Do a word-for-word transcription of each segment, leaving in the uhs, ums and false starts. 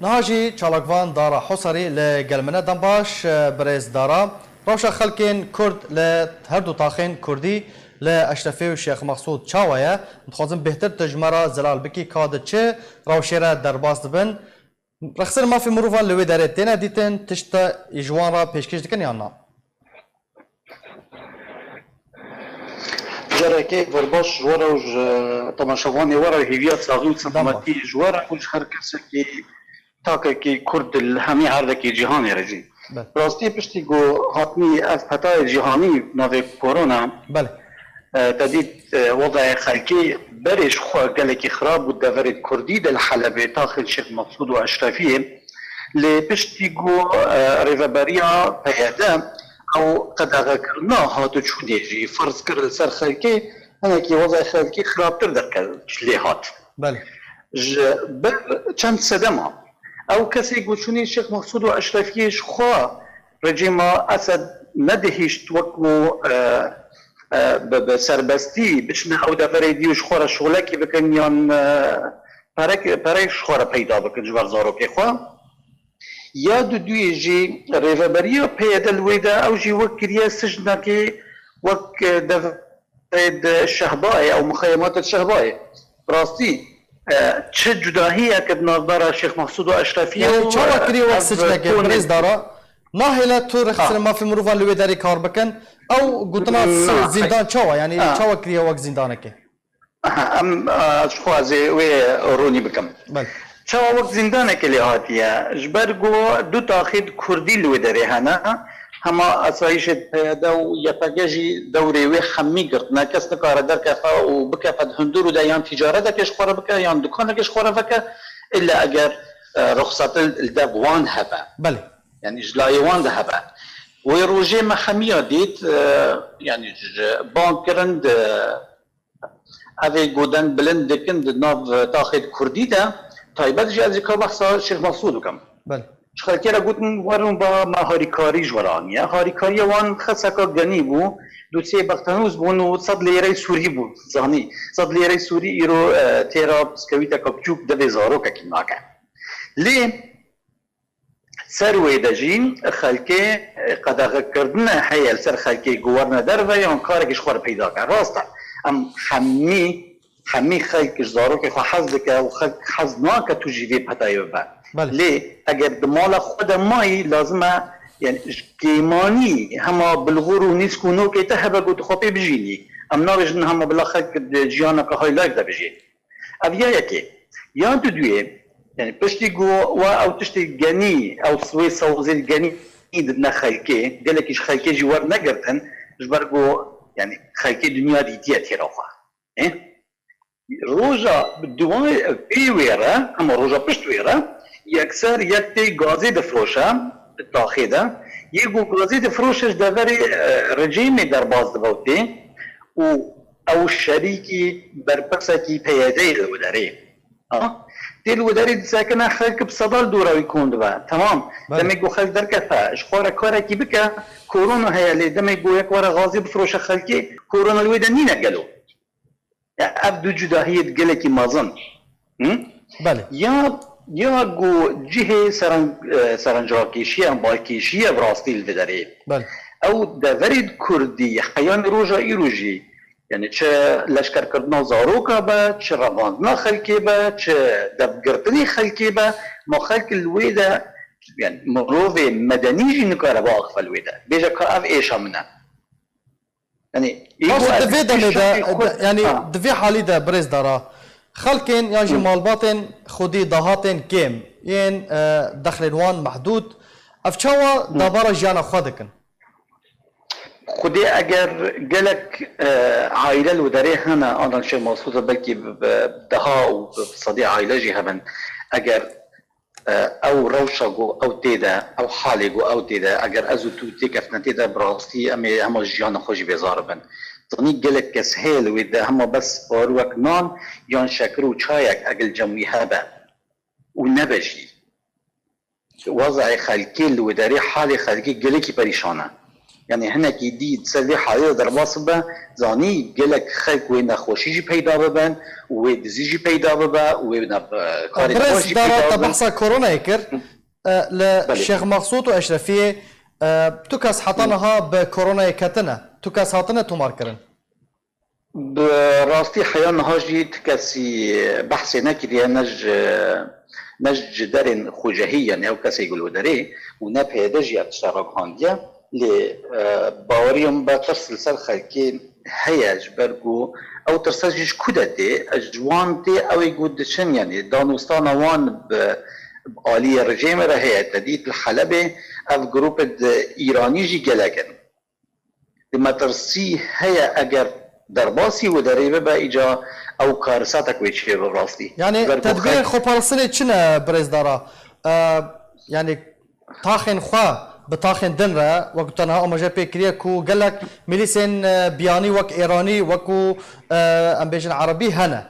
Niha jî çalakvan Dara Husarî li gel min e. Dem baş, birêz Dara. Rewşa xelkên Kurd li her du taxên Kurdî, li Eşrefê û Şêx Mexsûd çawa ye? Dixwazim bêhtir tu ji me re zelal bikî ka di çi rewşê re derbas dibin? Rexsir mafê mirovan li wê derê têne dîtin, tişta ji wan re pêşkêş dikin yan na? Carekê berbaş ji we re û ji temaşevanê we re hêviya saxî û selametî ji we re û ji her kesekî takekî Kurd li hemî erdekî cîhanê re jî. Belê. Rastî piştî ku hatî ev petayê cîhanî navê korona, Belê. e, te dît, e, wezayê xelkê berê ji xwe gelekî xirab bû deverê Kurdî de li Helebê, taxên Şêx Mexsûd û Eşrefiyê. Lê piştî ku, e, rêveberiya P Y D ew qedexekirina hat û çûnê jî ferz kir li ser xelkê, hinekî wezayê xelkê xirabtir derket lê hat. Belê. Ji ber çend sedema. Ew kesê ku çûnê Şêx Mexsûd û Eşrefiyê ji xwe rejîma Esed nedihîşt wekû, e, e, bi, bi serbestî biçine ew deverê dî û ji xwe re şolekî bikin yan, e, perek, perek ji xwe re peyda bikin ji ber zarokê xwe. Ya duduyê jî rêveberiya P Y D li wê de ew jî wek kiriye sicnekê wek, e, dev- Ê di Şehbayê ew muxeyematê di Şehbayê. Bi rastî, e, çi cudahiyeke di navbera Şêx Mexsûd û Eşrefiyê Yani û, çawa e, kiriye wek ev sicnekê, tonê birêz Dara? Nahêle tu rexistinê Ha. mafê mirovan li wê derê kar bikin. Ew gotina Hmm, zîndan çawa? Yani Ha. çawa kiriye wek zîndanekê? Aha, em, e, ji xwe ez ê wê ronî bikim. Belê. Çawa wek zîndanekê lê hatiye? Ji ber ku du taxê di Kurdî li wê derê hene, hema asayîşê P Y D û Y P G jî dewrê wê hemî girtine. Kes nikare derkefe û bikefe di hundir û de yan tîcareteke ji xwe re bike, yan dukaneke ji xwe re veke, illa eger, e, ruxsat li dev wan hebe. Belê. Yani ji layê wan de hebe. Wê rojê me hemiya dît, e, yani ji bang kirin di Evê ku deng bilind dikin di nav taxê Kurdî de, taybet jî ez ê ka behsa Şêx Mexsûd bikim. Belê. Ji xelkê re gotin, werin ba me harîkarî ji we re aniye. Harîkariya wan xeseka genî bû, du sê bextenûs bûn û sed lêrey Sûrî bû. Zanî, sed lêrey Sûrî îro, e, têra piskewîteka biçûk devê zarokekî nake. Lê Ser wê de jî xelkê qedexekirdine heye li ser xelkê ku werine derve yan karekî ji xwe re peyda ke. Rast e, em hemî, hemî xelk ji zarokê xwe hez dike û xelk hez nake tu jî vê petayê bibe. Belê. Lê eger di mala xwe de mayî, lazim e, yani ji kêmanî hema bilxûr û nîsk û nokê te hebe ku tu xwe pê bijînî. Em nabêjin hema bila xelk di jiyaneke high life de bijî. Ev ya yekê. Ya duduyê, yani piştî ku we ew tiştê genî, ew wê sewzê genî didine xelkê, gelekî ji xelkê jî wernegirtin, ji ber ku, yani xelkê dinya dîtiye têra xwe. E? Roja duwa pê wê re, hema roja pişt wê re, yekser yek tê gazê difroşe, taxê de, yê ku gazê difroşe ji deverê, e, rejîmê derbas dibe û tê, û ew şerîkî berpirsekî P Y D'yê li wê derê. Ha? Tê li wê derê disekine, xelk bi sedal dora wî kom dibe. Temam. Belê. Demê ku xelk derkefe, ji xwe re karekî bike, korona heye, lê demê ku yek were gazê bifroşe xelkê, korona li wê de nîne gelo. Ya ev du cudahiyê gelekî mezin. Hı? Belê. Ya, ya ku cihê seren-, e, serencakêşiye, balkêşiye bi rastî li vê derê. Belê. Ew deverê Kurdî, heyanî roja îro jî, yani çi leşkerkirina zaroka be, çi revandina xelkê be, çi devgirtinê xelkê be, ma xelk li wê de, yani mirovê medenî jî nikare biaxife li wê de. Bêje ka ev êşa min e. Yani, Baş e, di vê demê de, de, yani Ha. di vê halî de birêz Dara, xelkên yan jî Hı. malbatên xwedî dahatên kêm yên, e, dexlên wan mehdûd, ev çawa Hı. dabara jiyana xwe dikin? Xwedê eger gelek, e, aîle li derê hene, anan Şêx Mesûd e, belkî bi, bi deha û bi sedî aîle jî hebin. Eger E, ew rewşa ku ew tê de, ew halê ku ew tê de, eger ez û tu têkefine tê de, bi rastî em ê hema ji jiyana xwe jî bêzar bin. Zanî gelek kes heye li wê de hema bes zarûek nan yan şekir û çayek egil cem wî hebe û nebe jî. Wezayê xelkê li wê derê halê xelkê gelekî perîşan e. Yani hinekî dî di ser vê halê de derbas bibe, zanî gelek xelk wê nexweşî jî peyda bibin û wê dizî jî peyda bibe û wê ne-, karê nexweş Birêz jî Dara, peyda te bibin. Behsa koronayê kir. E, li Belê. Şêx Mexsûd û Eşrefiyê, e, tu kes heta niha bi koronayê ketine? Tu kes hatine tomarkirin? Bi rastî heya niha jî ti kesî behsê nekiriye, ne ji, ne ji derên xwecehî, yani ew kesê ku li derê û ne P Y D jî ev tişta ragihandiye. Lê, e, bawerî min be tirs li ser xelkê heye, ji ber ku ew tirse jî ji ku de tê? Ji wan tê, ew ê ku diçin, yani danûstana wan bi, bi aliyê rejêmê re heye. Te dît li Helebê ev grûpê di Îranî jî gelek in. Di metirsî heye, eger derbasî wê derê bibe, îca ew karisetek wê çêbe bi rastî. Yani Ji ber ku tedbîrên xelk xweparastinê çi ne, Birêz Dara? E, yani taxên xwe bi taxên din re, wek te niha amaje pê kiriye ku gelek milîsên, e, biyanî wek Êranî, wek ku, e, em bêjin Erebî hene.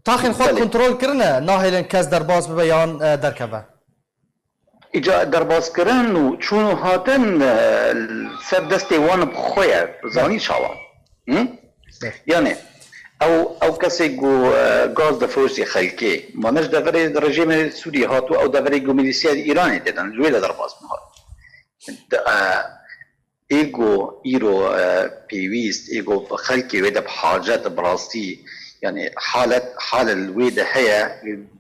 Taxên xwe Belê. Kontrol kirine, nahêlin kes derbas bibe yan, e, derkeve. Îca derbaskirin û çûn û hatin, e, ser destê wan bi xwe ye, zanî çawa. Hı? Ser. Yani, ew, ew kesê ku, e, gaz difiroştî xelkê, ma ne ji deverê rejîmê Sûriyê hat û ew deverê ku milîsiyê Îranê tê de, ji wê de derbas bû hat. Di, e, Ê ku îro, e, pêwîst, ê ku xelkê wê de bi hacet, bi rastî, yani halet, hal li wê de heye,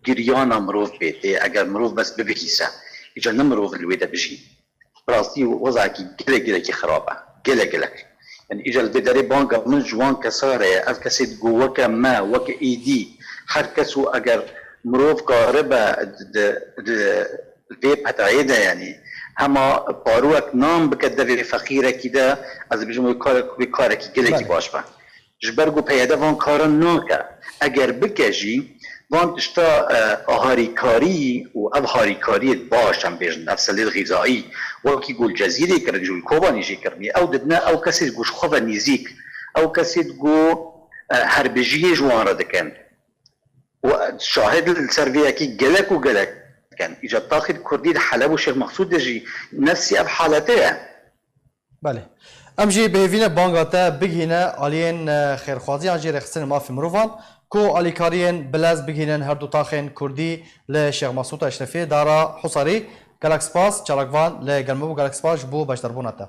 giriyana mirov pê tê, eger mirov bes bibihîse, îca ne mirov li wê de bijî. Bi rastî wezakî gelek, gelekî xirab e. Gelek, gelek. Yani îca li vê derê banga min ji wan kesa re ye, ev kesê ku weke me, weke êdî, her kes û eger mirov karibe di, di, di, vê petayê de, yanî hema parowek nan bike devê feqîrekî de, ez dibêjim wê karek, wê karekî gelekî Belê. Baş be. Ji ber ku P Y D van karan nake. Eger bike jî, van tişta, e, harîkarî û ev harîkariyê baş, em bêjin, ev selêl xîzayî, wekî ku li Cezîrê kirin, jî li Kobanî jî kirinî, ew didine ew kesê ku ji xwe ve nîzîk, ew kesê ku, e, herbijiyê ji wan re dikin. Û şahid li ser vê yekî gelek û gelek in. Îca taxê kurdî li Heleb û Şêx Mexsûd de jî nefsî ev halete ye. Belê. Em jî bi hêvî ne banga te bigihîne aliyên, e, xêrxwazî yan jî rêxistinê mafê mirovan ku alîkariyên bilez bigihînin her du taxên kurdî li Şêx Mexsûd Eşrefî, Dara Husarî. Gelek spas, çalakvan li gel me bû, gelek spas ji bo beşdarbûna te.